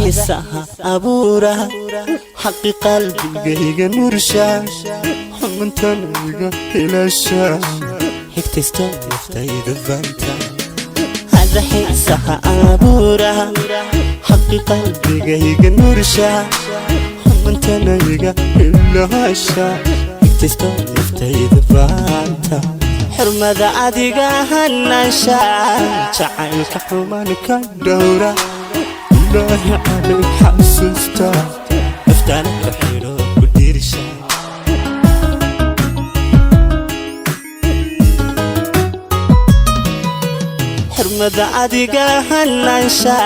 Xiisaha abuura, xaqi qalbigayga nursha, xumantaniga ilaasha, xigtaysto naftayda banta. Hada xiisaha abuura, xaqi qalbigayga nursha, xumantaniga ilaasha, xigtaysto naftayda banta. Xurmada adiga hanaasha, jacaylka xuman ka dhowra, Ilaahi calayk xasuusta, naftana ku xidho ku dhiirsha. Xurmada adiga hanaansha,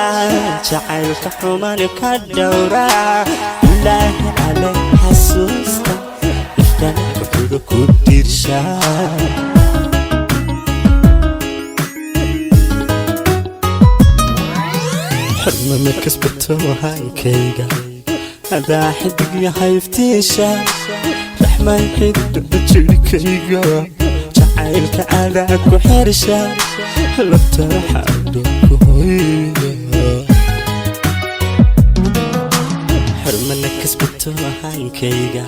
jacaylka xuman ka dhowra, Ilaahi calayk xasuusta, naftana ku xidho ku dhiirsha. Xurmana kasbato hankayga, adaa xidig yahay iftiisha, raxmaan xididada jirhkayga, jacaylka adaa ku xersha, labtana xaadho ku hoyda. Xurmana kasbato hankayga,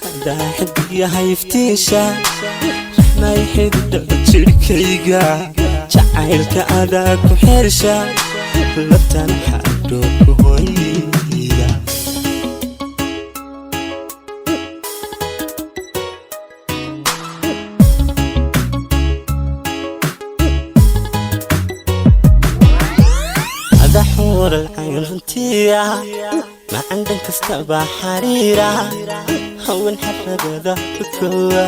adaa xidig yahay iftiisha, raxmaan xididada jirhkayga, jacaylka adaa ku xersha, labtana xaadho ku hoyda. Ada xuural cayn runtiya, macan dhan kastaba xariira, hawen xaragada kowa,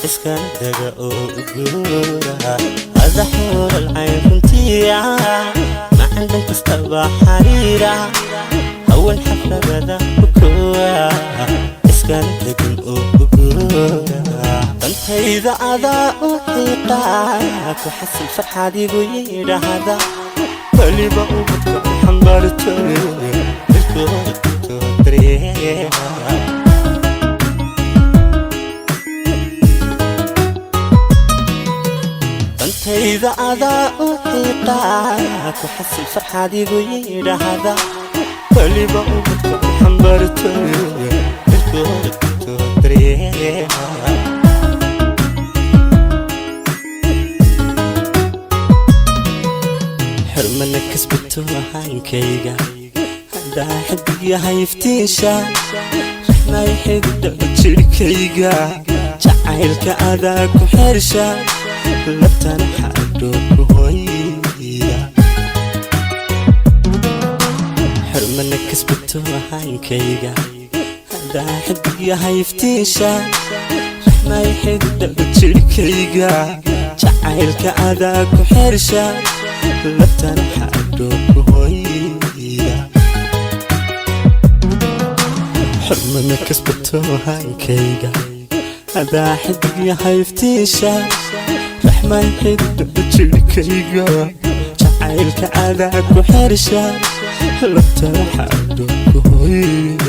iskana daga oo guura. Ada xuural cayn runtiya, macan dhan kastaba xariira, hawen xaragada kowa, iskana degan oo guura. Dantayda adaa u xiiqa, ku xasil farxad igu yidhaahda, weliba ubadka u xambaartay, ilkooda daryeela. Dantayda adaa u xiiqa, ku xasil farxad igu yidhaahda, weliba ubadka u xambaartay, ilkooda daryeela. Xurmana kasbato hankayga, hadaa xidig yahay iftiisha, raxmay xididada jirhkayga, jacaylka adaa ku xersha, labtana xaadho ku hoyda. Xurmana kasbato hankayga, hadaa xidig yahay iftiisha, raxmay xididada jirhkayga, jacaylka adaa ku xersha, labtana xaadho ku hoyda. Xurmana kasbato hankayga, adaa xidig yahay iftiisha, raxmaan xididada jirhkayga, jacaylka adaa ku xersha, labtana xaadho ku hoyda.